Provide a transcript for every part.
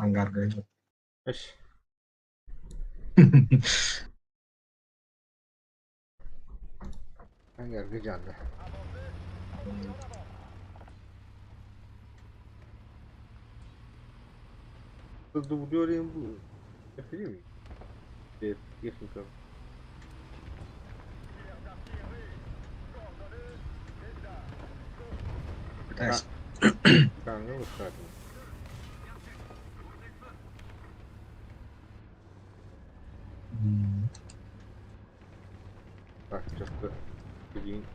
Ангарга. Эш. Ангарга дьаанда. Дублерим бу. Техника. Пытаюсь. Так, чоппу билигин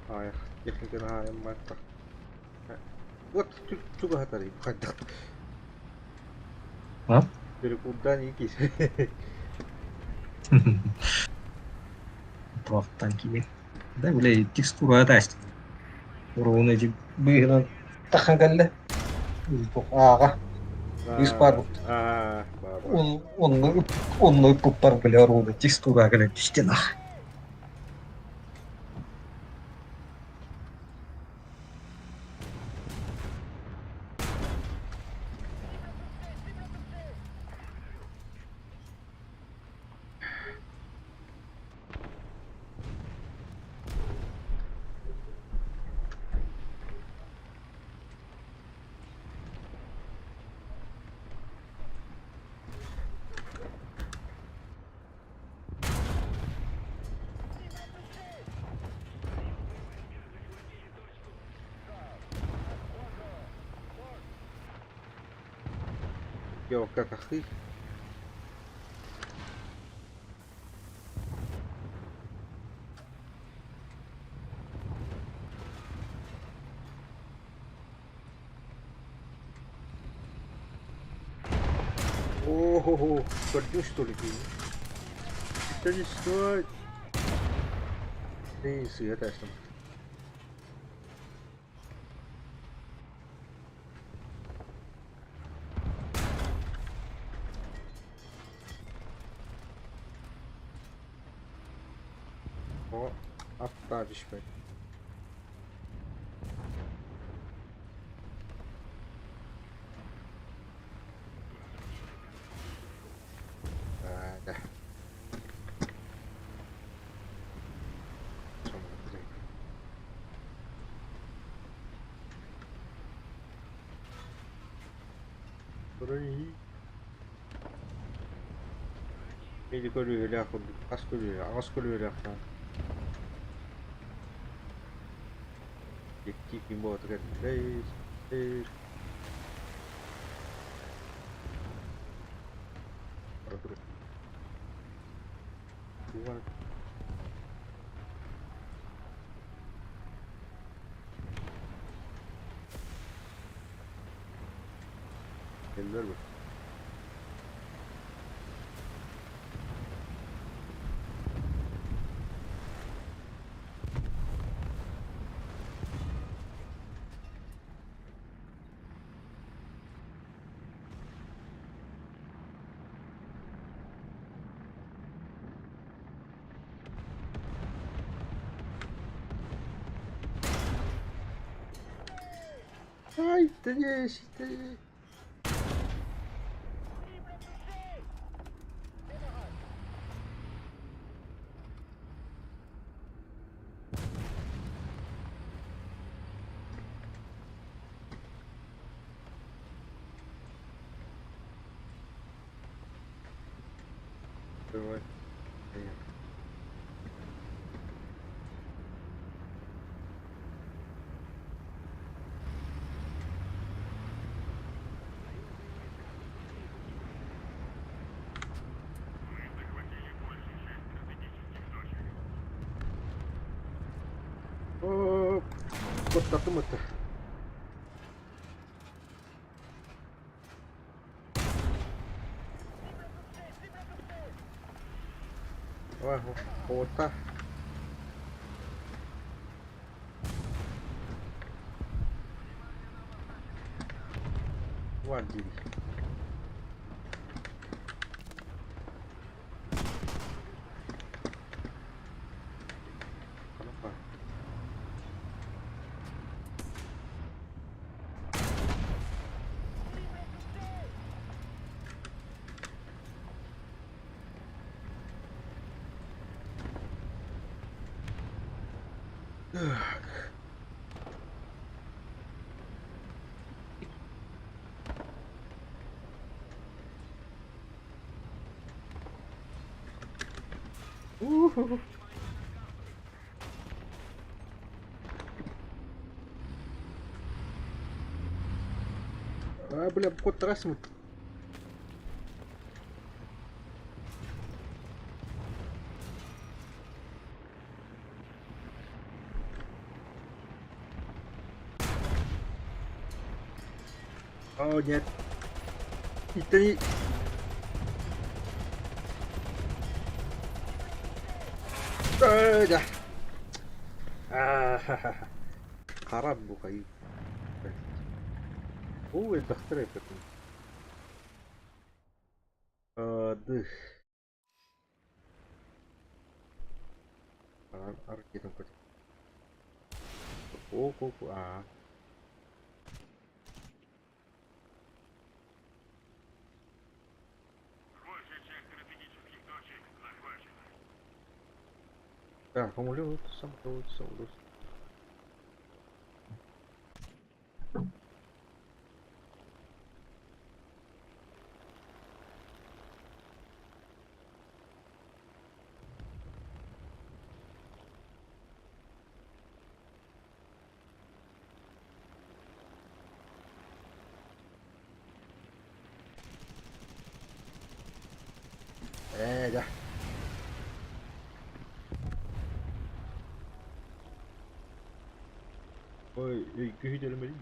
аайах техниканы аайымматтах. Вот чугаһатарый хайдах А? Перекурдаан икис. Туохтан киин. Да, бля, текстура тасть. Уруун эти быыһынан тахан кэллэ. Ааҕа. Үс бар Аа, Он онно онно ыппыппар бля оруону текстура кэлэн түстэ нах. Йока тахсыы. О-хо-хо, көрдүҥ что ли киһи? Это не стоит. Ты сыа таастым. О, аттаа түспэт. Да. Мили көлүөһэлээх курдук, хас көлүөһэ, аҕыс көлүөһэлээх хаан. Икки ким буолатыгар Кэллэр бу. Ай, ты Давай. О, куттатым это. Давай, вот Вадим. Так. У-ху-ху. А, бля, код трассы. О, нет. И ты... Да. А-ха-ха-ха. Харап бухай. Оо, элбэхтэр эбит. Дых. Аркетом көт. О, о, а. Так, самолет, самолет, самолет. Ээ, да. Ой, эй, күүһүдэлэмэлий.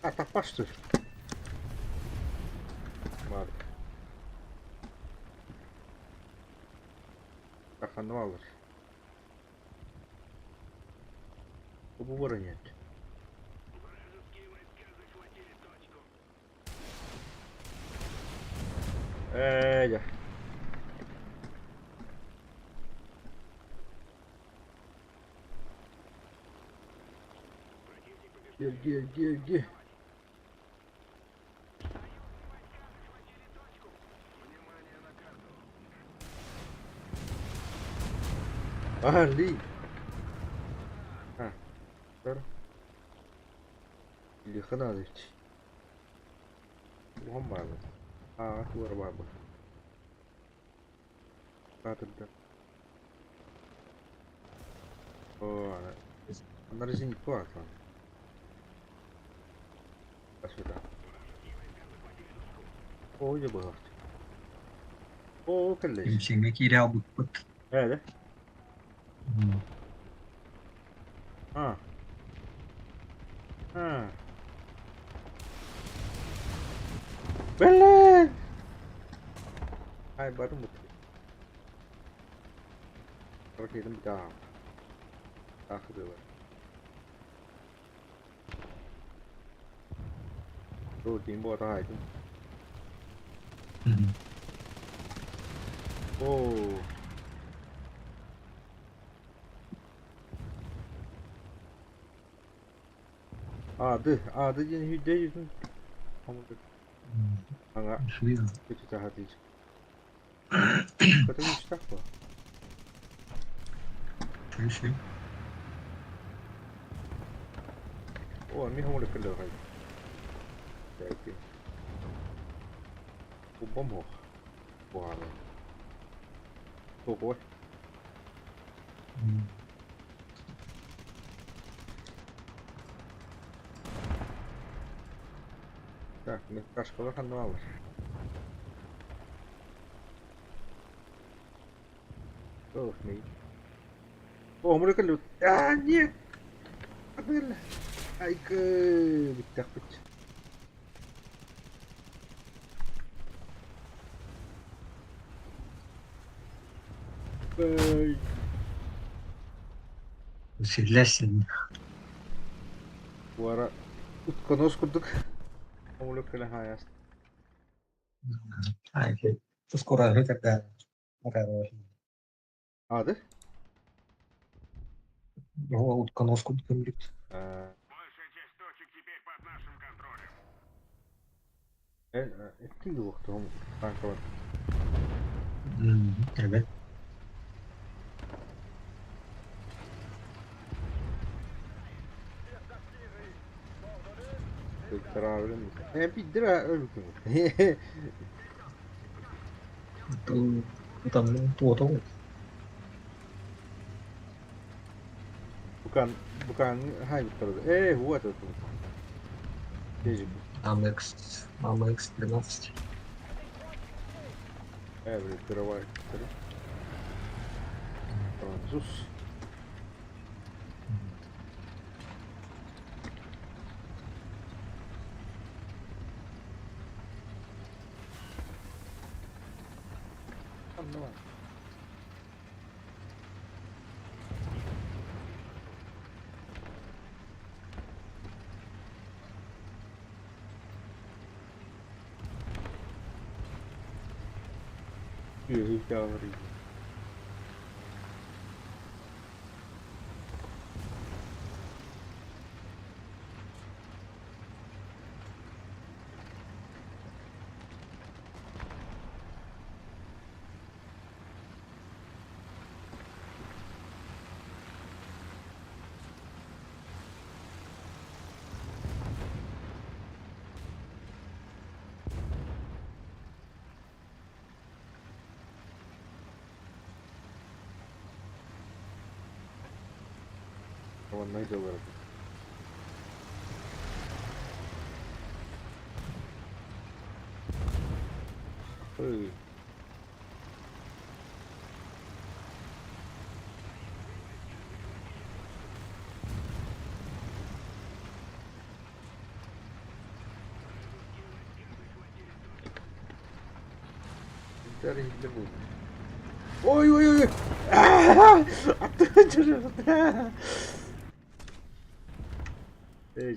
А, таппастыр. Бар. Таханвалыр. Убора нет. Ээ, да. Где, где, где, где? Али. А, тар. Лихорадович. Уһун Аа, туар баабыт. Каатырда. Оо, ана резинку атлан. Сюда. Оо, дьэ быһах. Оо, кэллэ. Кимсиҥҥэ киирэ хаалбыппыт. Ээ, А. А. Блин! Ай, барым бут. Ракетам битам. Ахыдылар. Rồi tiến bộ ta hải Мгм. О. Ады, ады диэн хүдэ жүтүн. Аңа Үчүгэй. күтү хатыч. Көтө үстак бу. Үчүгэй. О, ми хомоле кэллэ хай. Дайти. Бом хох. Буганы. Того. Так, ми кашкалар ханналар. Ох, ми. О, хомоле кэллэ. А, нет. Адыл. Айкы, биттахпыт. Бэй. Силлэсин. Буара утконос курдук. Хомоле кэллэ хаяс. Ай, скоро тогда. Ады? Утконос курдук. А. Эн эттиги уохтуһум танкабын. Evet. Биирдэ өлбүтүм. Там туотоҕун. Букан букан хаайбыттар. Ээ, вот это. AMX, AMX 13. Э, блин, пировая. Француз. Давай. Үөһү. Онно дьыллар. Ой. Иһиллэр буолла. Ой, ой, ой. Эй,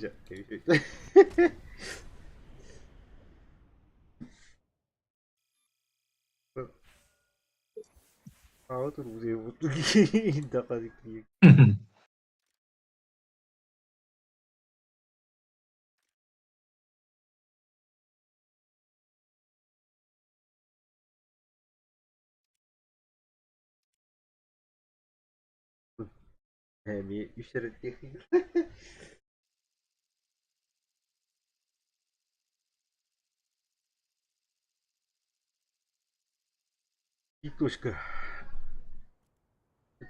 Эми үсэрэтиэх. И точка.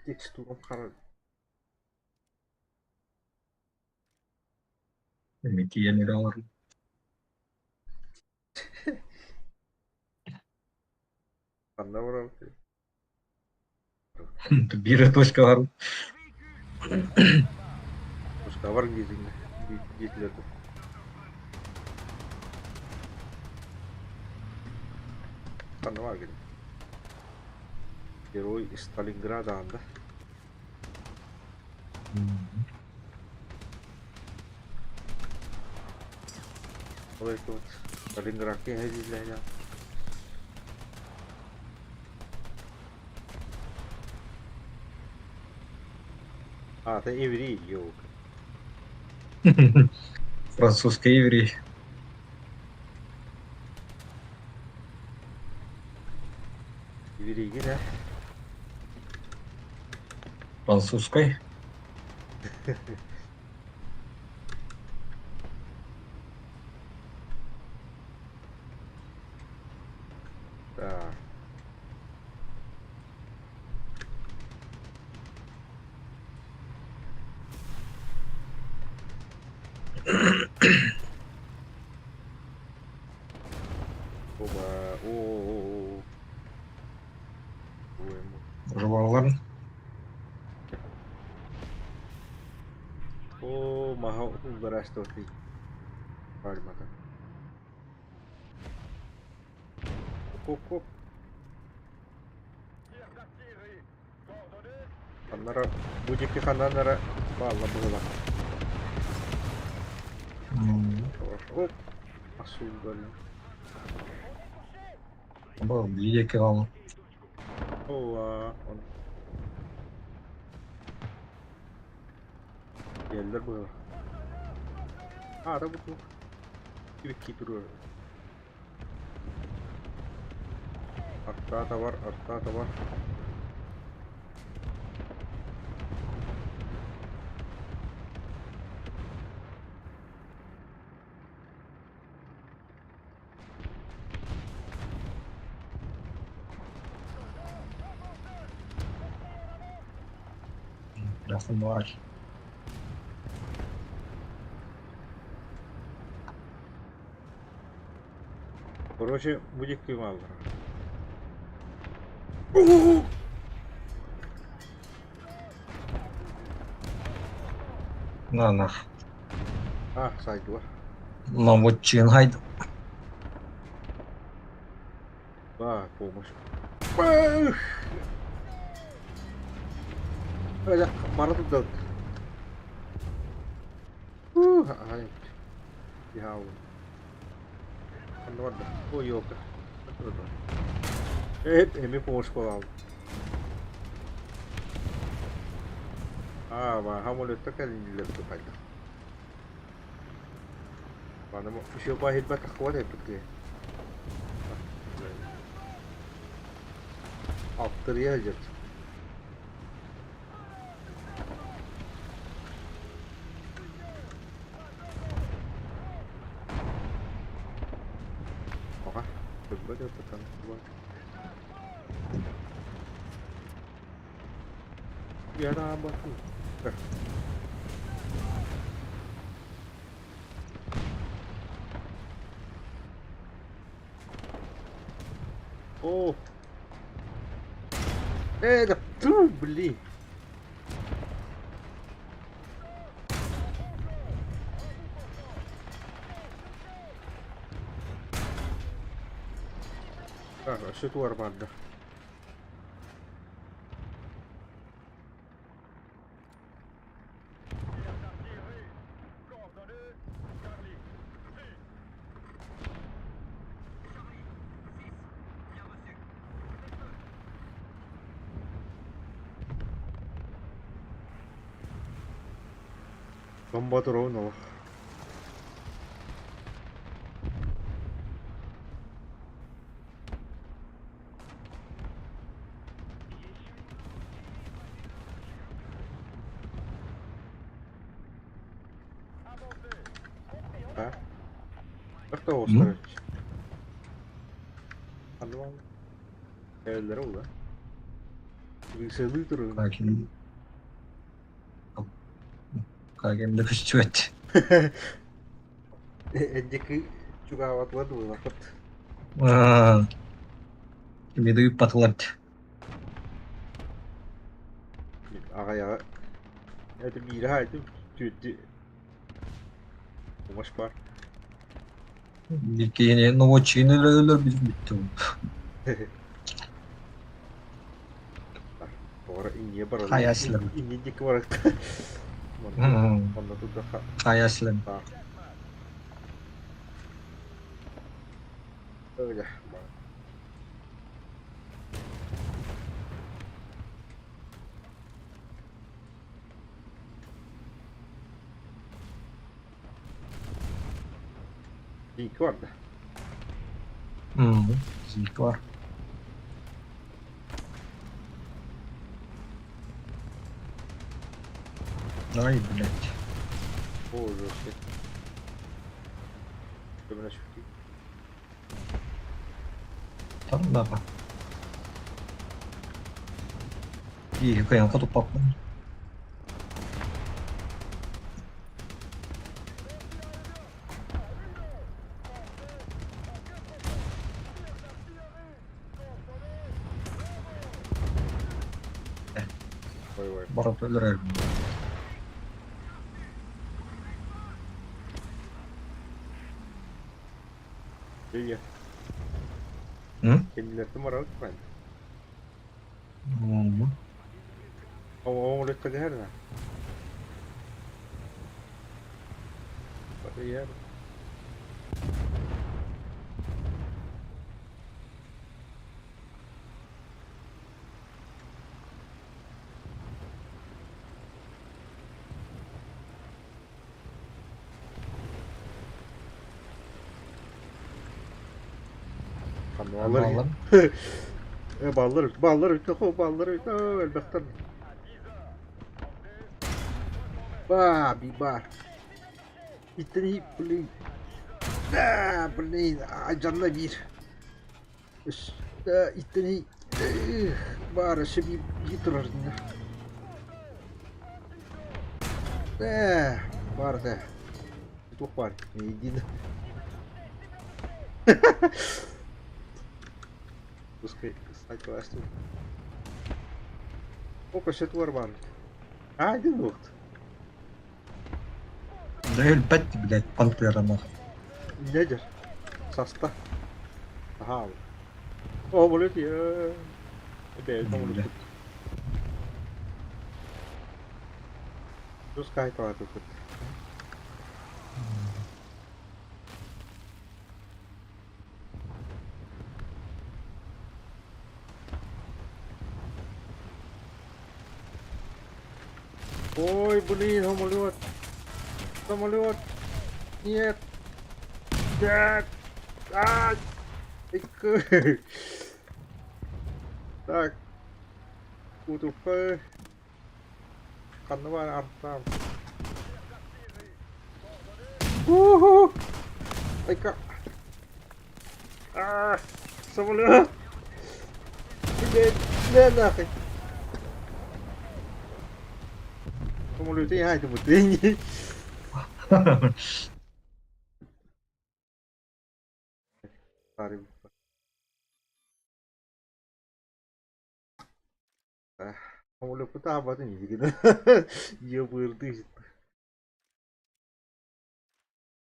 Текстурам хара. Митиен алар. Ханна барар. Биир точка бар. Точка бар дизин. Дитлер. Ханна бар гин. Герой Сталинграда анда. Олай тут Сталинградке хәзилләр. А, это еврей, елка. Французский еврей. Еврей, да? Французской. Так. Оба, о, о, Уже балаларын. О, маха улдарашты Пальмата. Коп-коп. Ханнара, будики ханнара, балла было. Оп, асулдали. Был биеки ал. Ола, он. Geldiler было. А, да bu. Кибик турur. Артаата бар, артаата бар. Бля, Короче, будет кималлара. На нах. А, сайдылар. Наводчин гайд. Да, помощь. Эх! Бара турда. Ай. Яу. Ханна барда. О, ёлка. Эми помощь буолаал. Аа, самолетта кэлиннилэр хайда. Аны еще баһыйбат таххыбат эппит киһи. Алтырыйа сылдьар. Оҕа, көрбөт ортотон. Яраабатын. О! Да ту, блин! Так, өссө туар барда. Бомба туругун олох. А? Как того М? устроить? Эвеллere ула. Сылыы турун. Каким каким да көстүбэт. Эддики чугаабатылар дуылаппыт. Кими да ыыппатылар. Аҕайаҕа это биирэ хаайтым түөртү умаш бар. Киһини новочины өлөр бүттүм. Тоҕо инньэ баралар. Хайаслым. Инньэ диэки баракта. Онно турдаха. Хайаслым. Öyle. Link vardı. Зик var. Ай, блядь. Боже, Көмөлөс Там да. И кайын хотуппаппын. Ой, ой. Барып өлөрөр. Iya. М? Kendileri maralık ben. М. Ama o her ne? Alır. Алар. Баллар, баллар, баллар, элбэхтэр. Ба, би-ба. И блин. Да, блин, дьанна биир. Иттэн баар өссө биир турар. Ээ, баар этэ. Туох баар? Иди. Пускай согласен. Опа, өссө туар баар. Аа, один уот. Да өлбөт, блядь, пантера нахуй. Недер. Саста. Аха. О, болит, я. Бэйэ Бля. тоҥолуппут. Тус хаайталаатыппыт. Ой, блин, самолет. Самолет. Нет. Нет. А! Так. Утуппа. Ханна баар артаам. Уху! Айка. А, самолет. Блядь, бля нахуй. Самолет я это вот Самолёппут аабатын илигинэ Ебырдыы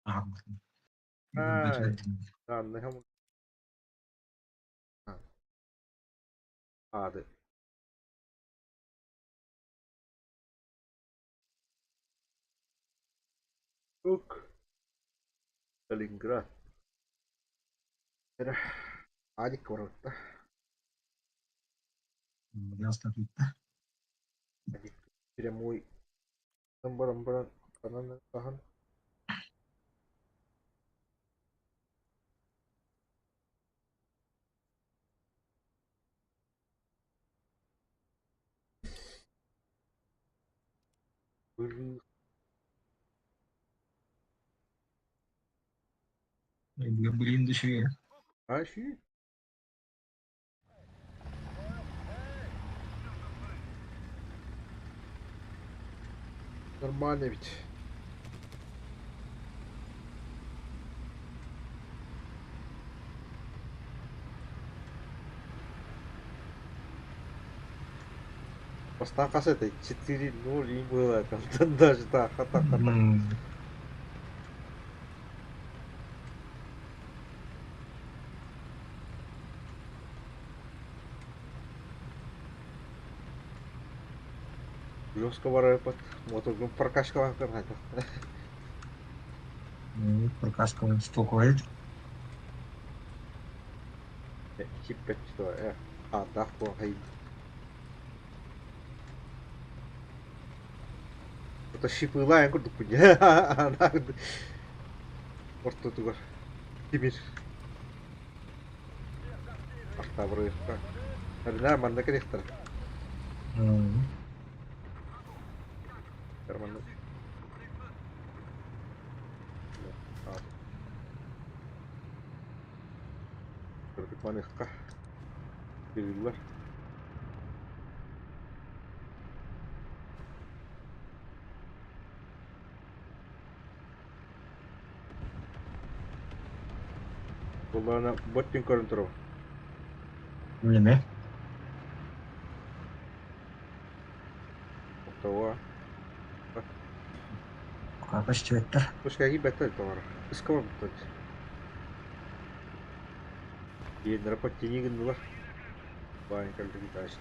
Ай, Анна Ады. Ук. Сталинград. Адик барбыта. Адик прямой баран баран канан тахан. Блин, еще А ши? Нормально ведь. Бастаан это 4-0 и было там даже так, так, так. Жестко барыппыт, мотогун прокачкалаах хайдах. Прокачка столько. Хиппет что аатаах буолан хайын. Это шипылаан курдукпун ортотугар тимир артабырыахта. Арина манна кэлиэхтэрэ. Манна. Маныхха. Бириллэр. Буллаана боттин көрөн турабын. Неме? Оттоуа. Капаш чүөттэр. Пускай бэтэ товар. Ыскабар буттан. Иэннэрэ подтяни гыннылар. Баайын кэллиги таашты.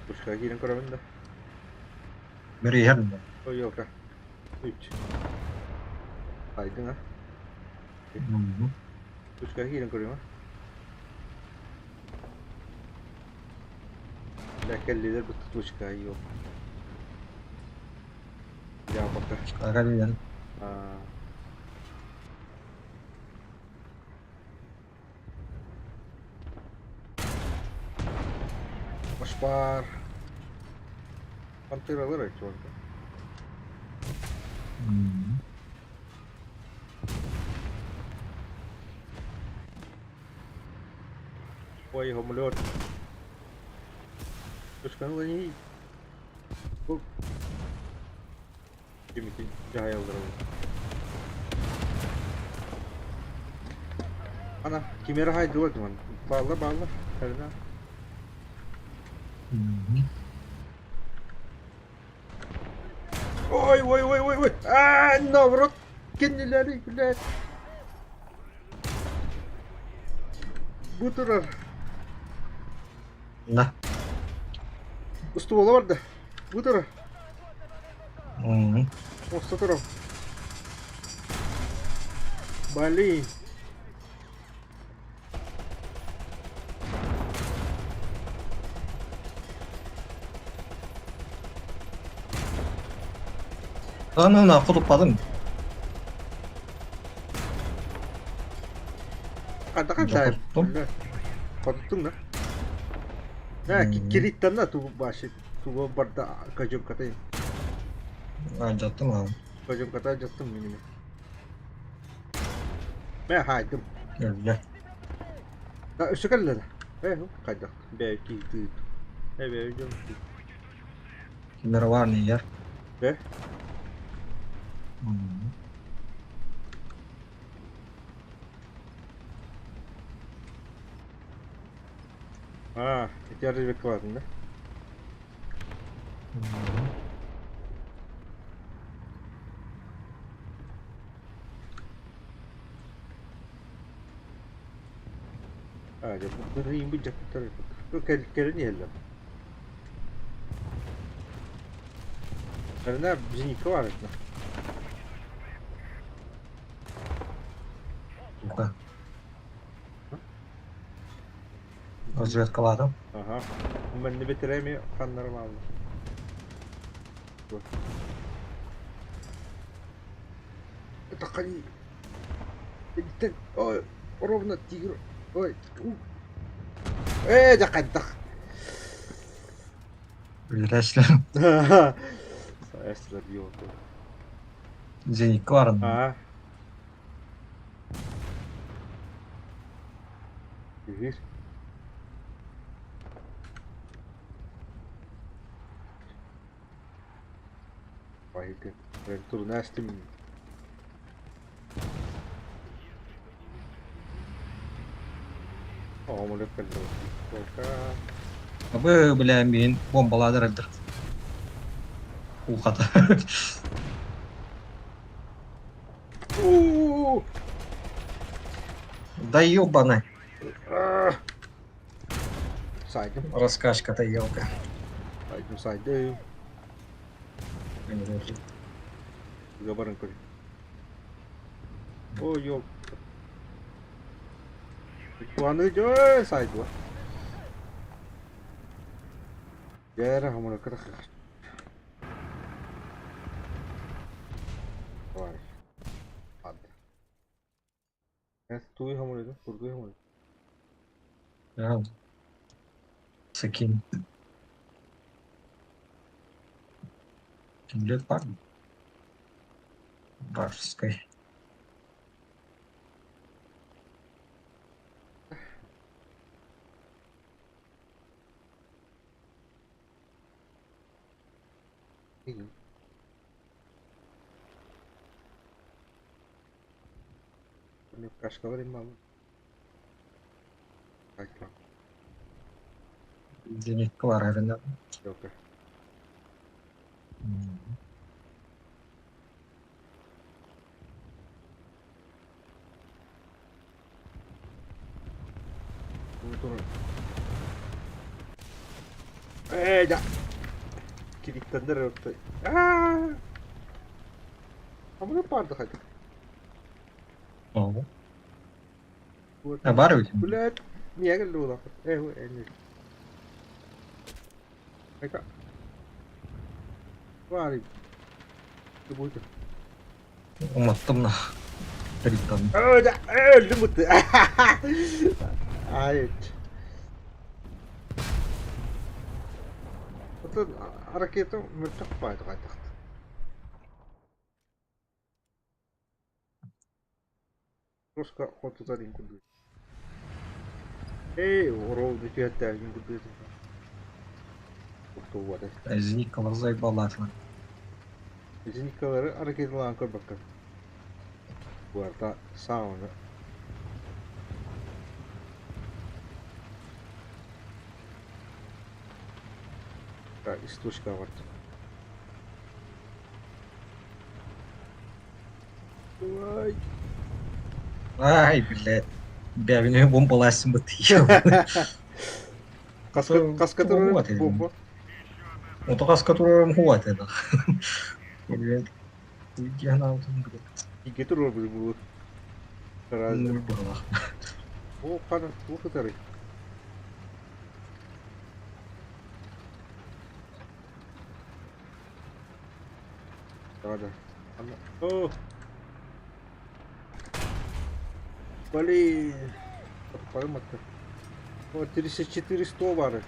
Пускай киирэн көрөбүн да. Бери иһэр. Ой, елка. Үч. Айдың а. Пускай киирэн көрүм а. Бля, кэллилэр бытты точка ёп. Я пока. Кэллилэр. А. Баар. Пантералар айтчыларга. Ой, самолет. Точка не. Кимити дьаһайаллар Ана, кимера хайдылар дыман. Баалла, баалла. Харина. Ой, ой, ой, ой, ой. А, наоборот. Кеннилери, блядь. Бу турар. На. Устуола барда. Бу турар. Оста турар. Блин. Аны хотуппатым. Ханта хантаайым. Хотуттум. Хотуттуҥ да? Э, кириттанна тугу баши тугу барда көжөмкатай. Алдьаттым аҕам. Көжөмкатай дьаттым минимум. Мэ хаайдым. Өллө. Өссө кэллэ да. Э, хайдах бэйэ киһи Э, бэйэ дьон. Мироварный ер. Э? А, ити разведкалаатын да? А, дьэ, бу бу дьахтар кэлин иһэллэр. Кэлин зенитка баар этэ. Тука. Разведкалаатым. Аха. Манна бэтэрээми ханнарым аалла. Это хани. Ой, ровно тигр. Ой. Ээ, дьэ хайдах. Үлэлээчилэр. Сайастылар ёлка. Зенитка баарын. Аа. Үһүс. Байыты. Турнастым. Оҕомолет кэллэ. Абы, бля, миин бомбалаадыр элдер. Улхата. У-у-у! Да ёбаный. Сайдым. Раскачка-то елка. Сайдым, сайдым. Габарын көр. О, ёп. Туаны жой сайдыва. Дьэ, хамыракка Давай. Ладно. Туй хамырыды, курдуй хамырыды. Сакин. Билет бар. Вражеской. Кашкалар мама. Айтма. Зенитка бар эбин. Ёлка. Ээ, да. Кириттэннэр өртө. Аа! Амына барды хайда. Оо. А бар ведь? Блядь, не кэллэ Э, э, Айка. Баар. Будет. Уматтым на. Кириттан. Ээ, да, ээ, өлдүм Ай. Ракета мөлтөх баайдык айтахт. Руска хотутар ин курдук. Эй, орол бүтүөттээбин курдук. Тугуотай. Зениткалар заебалаатылар. Зениткалары ракеталаан көрбөккө. Буарта сауна. Источка барт. Ай. Ай, блядь. Бэбини бомбаласын бытыйым. Хаска хаска турар бомба. Ото хаска турарым хуат это. Блин. Икки турар бу. О, хана, туох ытарый? Да-да. О! Блин. Пойматка. О, 34 100 бары.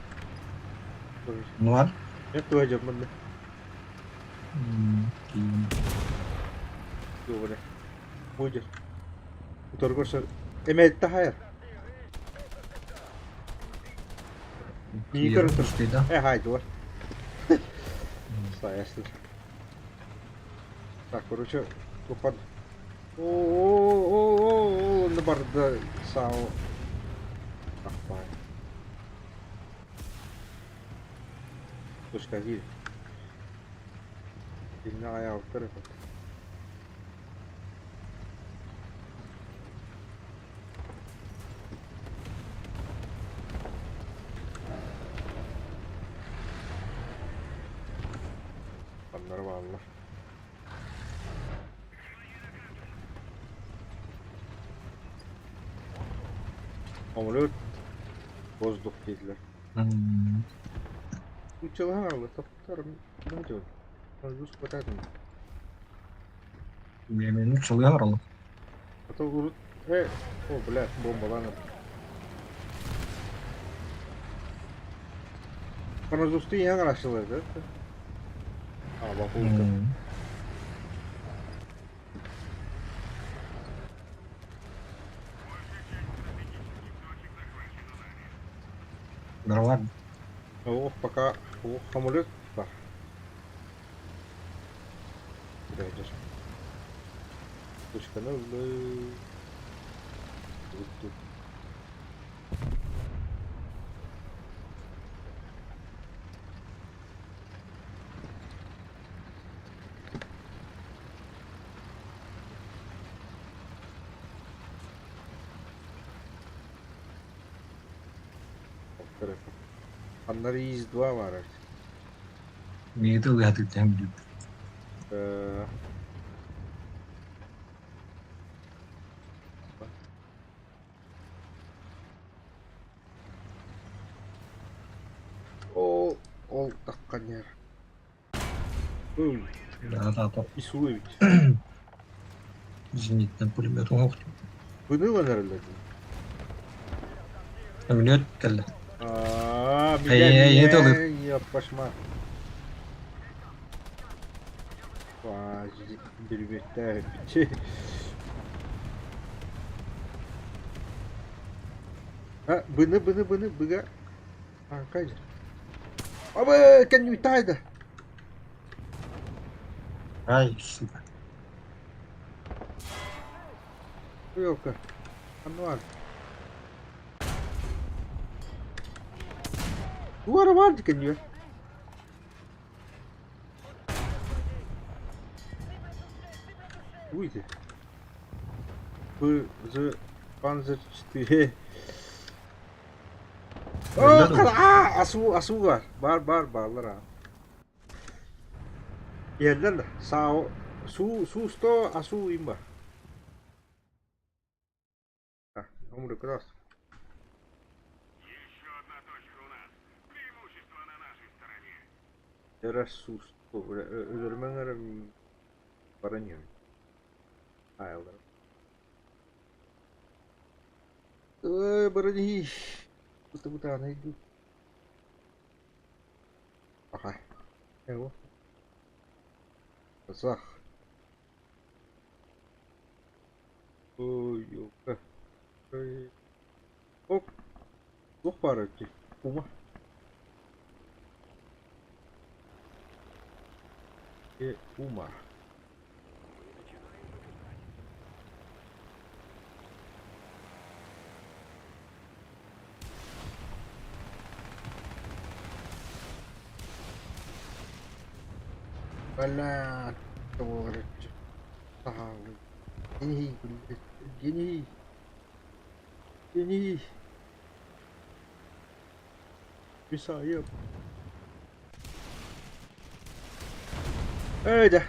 Ну, Это идет манна. Добре. Будет. Уторгоша. Эмет тахайр. Микро да? Хай, дур. Саясыз. Так, короче, тухан. О, о, барды сау. Ахпай. Точка киир. Инна аяғыттар ефет. Аннары бааллар. Самолет воздух диэтилэр. Учалаһан таптар не Жүз Мен чылыгар алып. А то урут о, блядь, бомбаланыр. Французты ең арашылар, да? А, бакулка. Нормально. Ох, пока, ох, самолет бар. Куда идешь? Точка ноль. Вот тут. Аннары из-2 бар. Миги ылыһатыттан билбит. Ол, ол таққанер. Ой, Да, да, да. исуы ведь. Зенитный пулемет оҥоһук. Быны наверное. Пулемет кэллэ. А, Эй, эй, меня, это лып. я пошма. А, быны, быны, быны, быга. А, кайда? Абы, кән тайда. Ай, сука. Ёлка. Ануар. Туара бар дикэн юу? Уйди. Б, З, Панзер 4. А, асу, асу бар. Бар, бар, барлар а. Yerler sağ su su sto asu imba. А, умру крас. Era susto, өлөрмөңөр бараньон. Айлар. Ой, барани. Бута бута найду. Аха. Эво. Казах. Ой, ёлка. Оп. Туох баар эбитий? Кума. Э, Ума. Бля, товарищ. Гений, блядь, гений. Гений. Мисаев. Эй, да.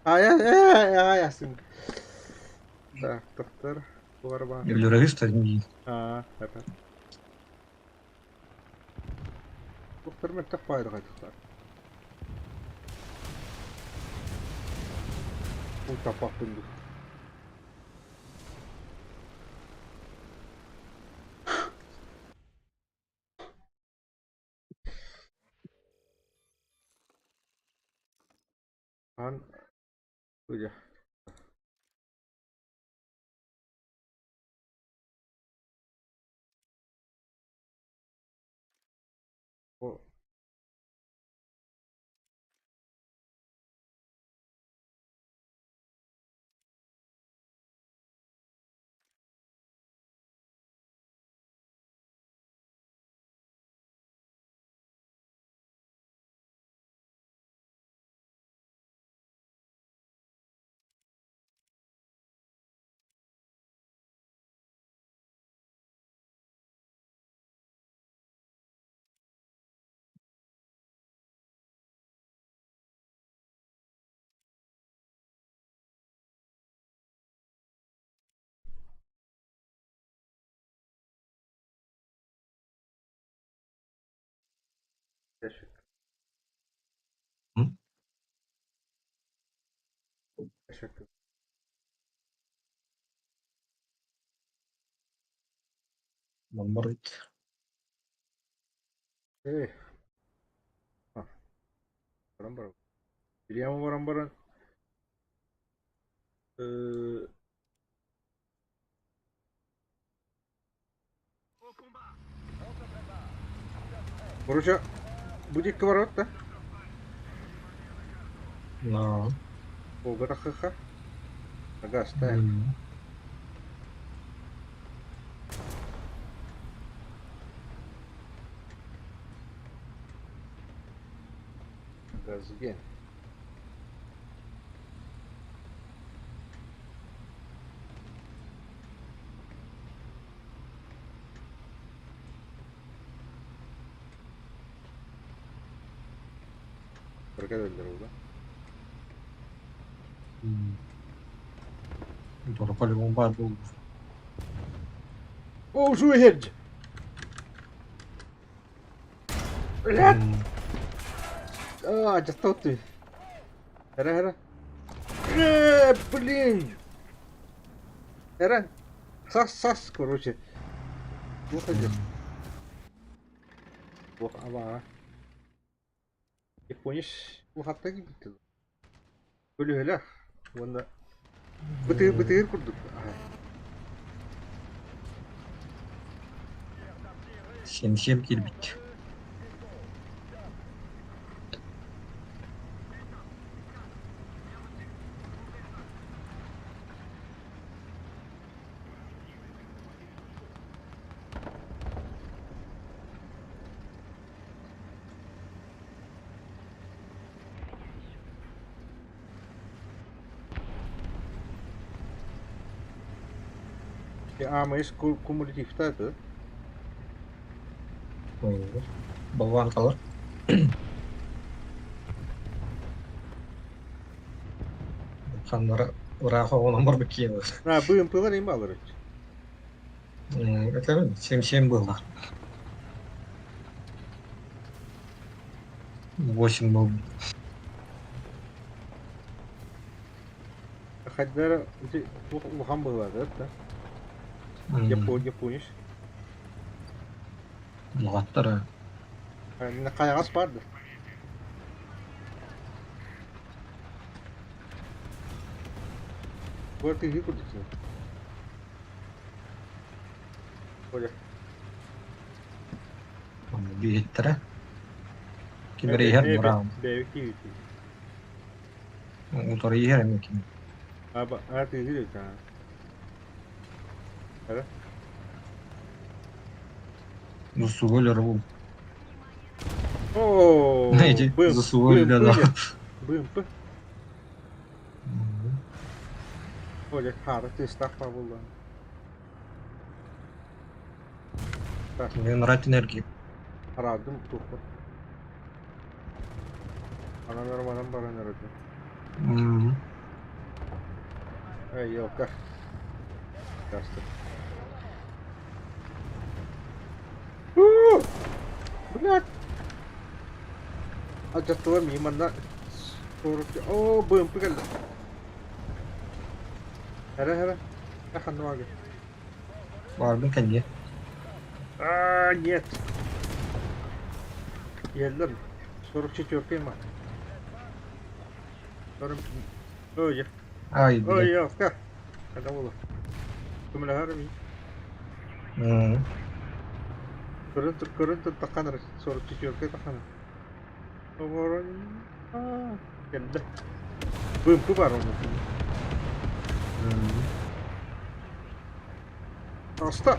Ай, ай, ай, Так, доктор. Барба. Люравист один. А, это. Доктор мөлтөх баайдыгайтыктар. Бу таппаппын дуу. Ан Ugye. О, ящик. М? Ящик. Мамбарыт. Эй. А, баран баран. Билиэм баран баран. Э, Короче, будет поворот, да? Да. Ого, ха-ха. Ага, ставим. Газген. Прокатывали да? Тоже по-любому бар был. О, жует! Блядь! А, достал ты. Эра, эра. Блин! Эра. Сас, сас, короче. Выходи. Ох, ава. Японец улахатта киирбит Көлүһэлээх уонна бытыыр бытыыр курдук. 7-7 киирбит. Аамайыс кумулятивтаа этэ. Болванкалар. Ханнара ыраах оҕолон барбыт киһи. А, БМП-лар им баалар эбит. Это 7-7 было. 8 был. Хайдара ити улахан быһыылаах да? Японец. Улааттара. Хайаҕас баар да? Бу тыһыы курдук Оля. Биһиттэрэ. Ким эрэ иһэр мураан. Бэйэбит тиийбит. Утары иһэр эмиэ ким. А тыһыы да Ара. Засугол рул. О, Эти засугол да. БМП. Оля, хара тыастаах буолла. Мне нравится энергия. Араадым тухпут. Анан романан баран эрэ. Эй, елка. Здравствуй. Блядь! Алдьаттылар миигин манна О, БМП кэллэ. Эрэ, эрэ. Ханна бааргын? Баарбын кэллиэ. А, нет. Иһэллэр. 44 ма. Ой, Ай, ой, блядь. елка. Ханна буолла? Көмөлөһөр мин. Көрөн көрөн таххан эрэ. 44 таххан. Оҕорон кэллэ. БМП бар онно. Таҕыста.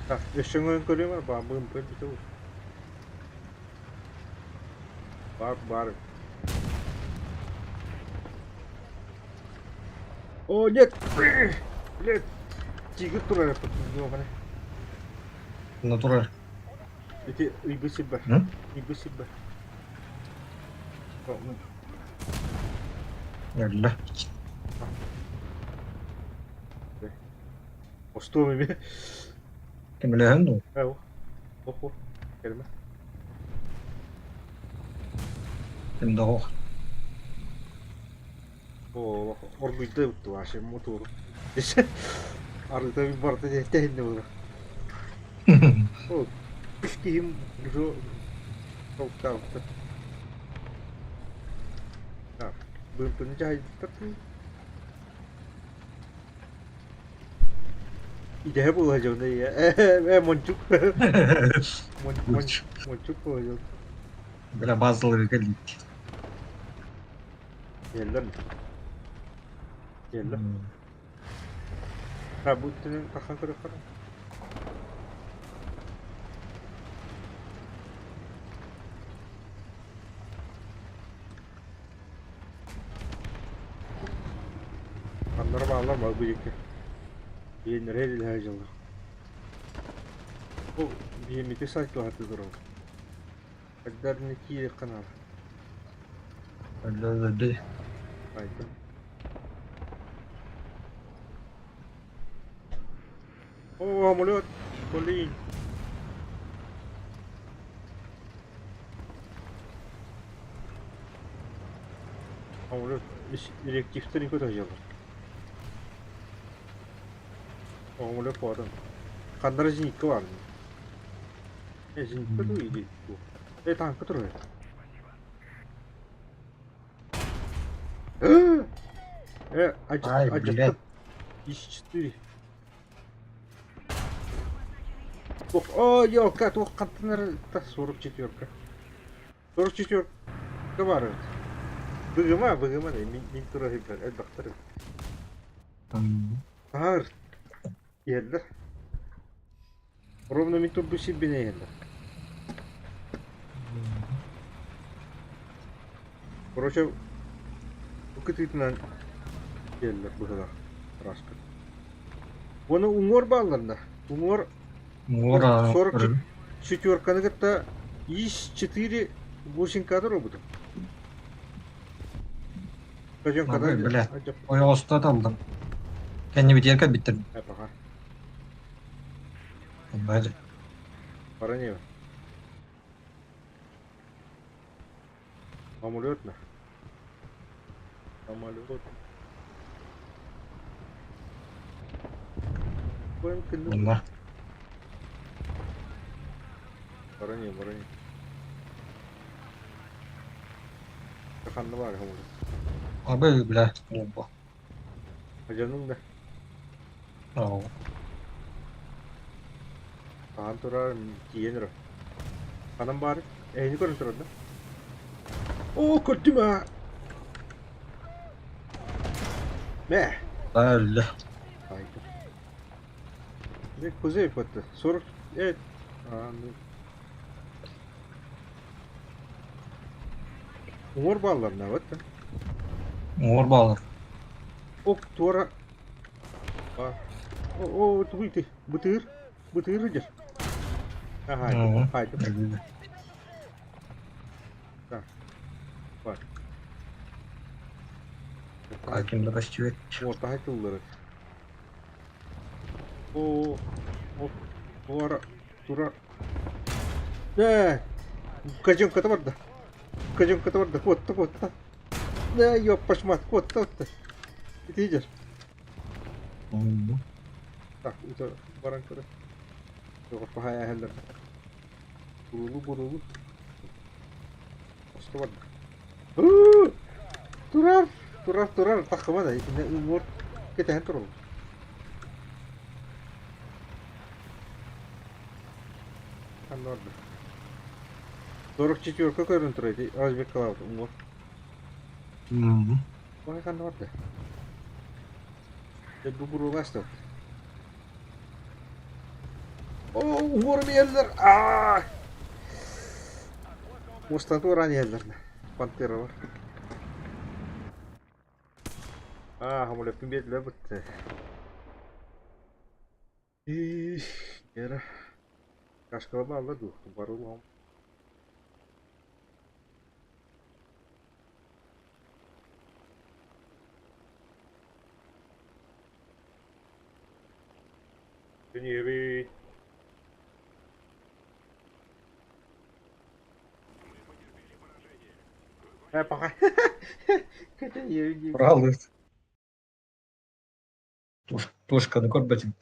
Так, өссө өҥөйөн көрүөм ээ, баа БМП бүтэ буолуо. Бар, бар. О, нет! Блядь! Тигр турар эппит Натураль. Ити ыйбыт сирбэр. Ыйбыт сирбэр. Өллө. Остуом эмиэ. Кемелөһөн дуу? Ээ, охо, кэлимэ. Ким да ох. Оо, оргуйда бутtu вообще мотуору. Арыта барыта тэһиннэ буолар. Ол киһим уже толкаабыта. Так, быымпыны дьаһайдыттар Идэһэ буола дьоно ээ мончук мончук буола дьон. Бля базалары кэллик. Иһэллэр иһэллэр. А бу түнүн тахсан көрүөххэ Ханнара бааллар бу диэки. Биэннэрэ илиһэ дьыллар. Бу биэмити сайтылаһаты турар. Хайдарны киириэххэ наада. Өллө Айда. О, самолет! Блин! Самолет реактивтер не көтө Самолет буолан. Ханнара зенитка баар. Э, зенитка дуу или Э, танка турар. Э, Ай, блядь. Ис-4. Ох, о, елка, туох хантан эрэ 44. 44 баар эбит. Быгыма, быгыма, мин, мин тура сылдьар, элбэхтэр эбит. Аһаар, иһэллэр. Ровно мин турбут сирбинэ иһэллэр. Короче, бу кытыытынан иһэллэр быһыылаах раска. Уонна уҥуор бааллар да. Уҥуор Муора 44-каны кытта ИС-4 Гусенькада робутум. Бля, ойоҕосто талдым. Кэннибитигэр кэлбиттэр. Пока. Бары. Пора Самолет на. Самолет. Бу кынным. Онно. Баран баран. Ханна баар хомуна. Абы бля, бомба. Ажанын да. Ау. Хаан турар тиийэн эрэ. Ханан баар? Эһини көрөн турар да? Оо, көрдүм аа! Мэ! Öyle. Haydi. Ne kuzey batı. Soru evet. Anladım. Umur bağlarına bak. Мор баллар. Ок туора. О, тугуй ты. Бытыр. Бытыр идешь. Ага, хайды. Так. Бар. Аким да көстүбэт. Уотаһай тыллары. О, о, туора, тура. Ээ, Каденка барда. Каденка барда. Куотта, куотта. Да, ёп, пошмат, куотта, куотта. Ты идешь? Так, это баран көрө. Пахая хеллер. Бурулу, бурулу. Осто барда. Турар, турар, турар. Тахыма да. Итинне уҥуор кэтэһэн турабын. Ханна барда? 44 көрөн турар ити разведкалаабыт уҥуор. Ой, ханна барда? Дьэ, бу буруолаах сытар. Оо, уҥуорум иһэллэр! Аа! Муостаны туораан иһэллэр. Пантералар. Аа, самолеппин биэрдилэр бытты. Ih, эрэ. Кашкала бааллар дуу, бары улахан. Күнүөбүт. Ээ, пока. Күнүөбүт. Уралыт. Тушканы көрбөтүм.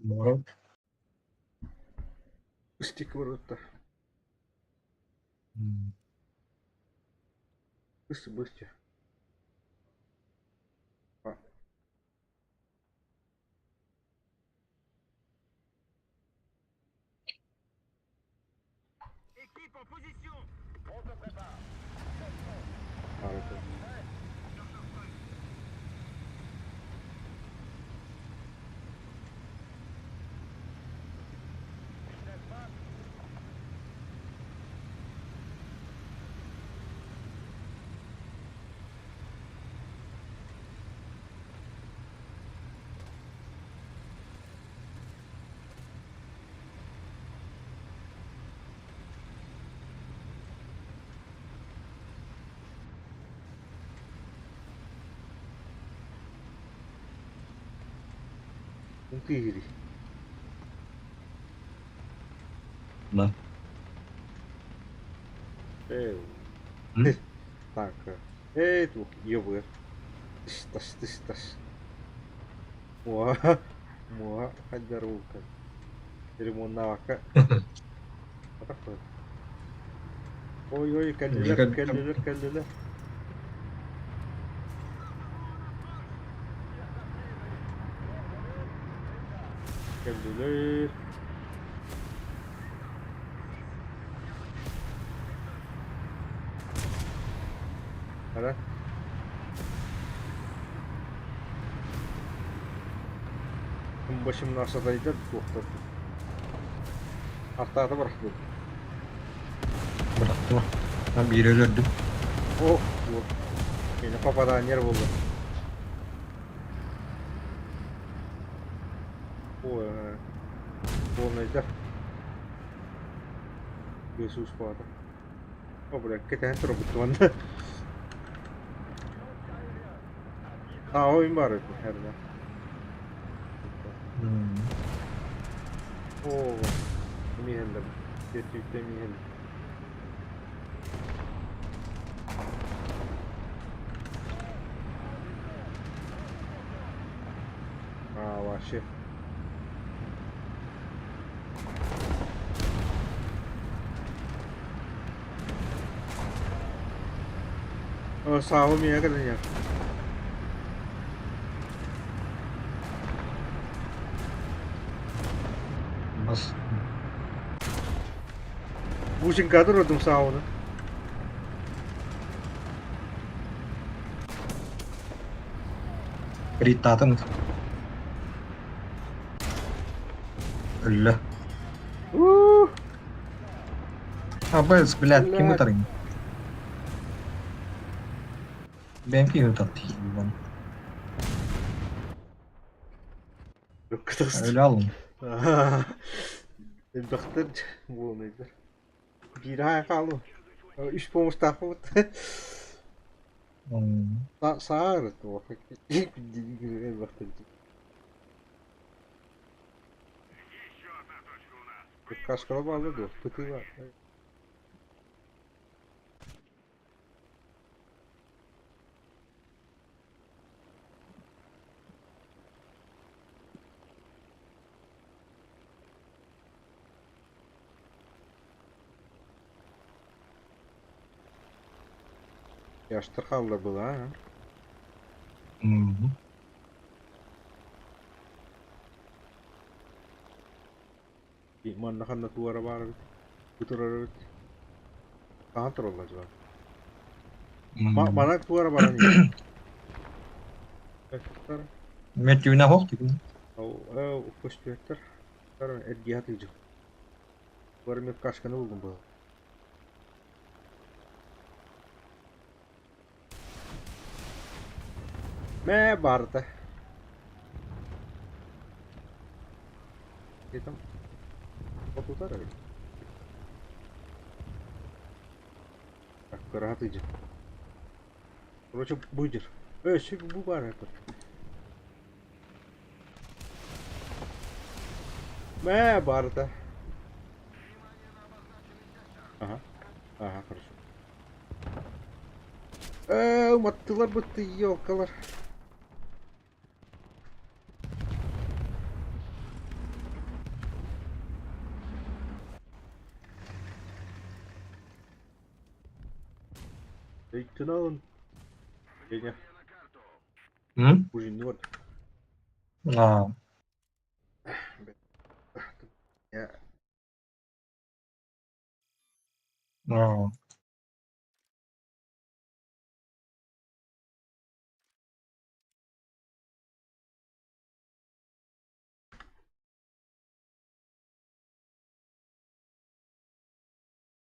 Морок. Ыстик барбыттар. Быстро, быстро. Киһири. Да. Ээ. Так. Ээ, туох ебыр. Тыс тас тыс тас. Муа. Муа хайдар улка. Ремоннаабакка. Атах Ой ой кэллилэр кэллилэр кэллилэр. Кэллилэр. Ара. Башым насадайдар туохтар. Артаата бырахтым. Бырахтыма. Биири өлөрдүм. Ох, мені попадание булду. Ой, полный да. Иисус паата. О, бля, кэтэһэн турабыт манна. А, ойын бар еді, әрді. О, миһэллэр. Жетүүттэ миһэл. А, вообще. Саабы миэхэ кэлэн иһэр. Бас. Бусинкада турдум саабыны. Риттаатын. Өллө. Уу! Абыз, блядь, ким Блядь. ытарыҥ? Бэйэм киһи ытар тиийбин. Өлө алын. Элбэхтэр буолунайдар. Биир аайы хаалым. Үс помустаахпыт. Саар элбэхтэр. Каскала баалла дуо? Пытыыла. Яштыр хаалла была, а? Манна ханна туара баар эбит, бу турар эбит. Хаһан тураллар дьылар? Манан туара баран иһэр. Мөттүүнэ оһох түгүн. Көстүөттэр. Эргиһэ тыыдьыл. Бар мен кашканы булдум был. Мэ барда. Где там? Вот удар. Так, кыраһа Короче, будешь. Эй, бу бар это. Мэ барда. Ага. Ага, хорошо. Уматтылар бытты, елкалар. Өйттүн Женя. Ужин вот. Аа. Я Аа.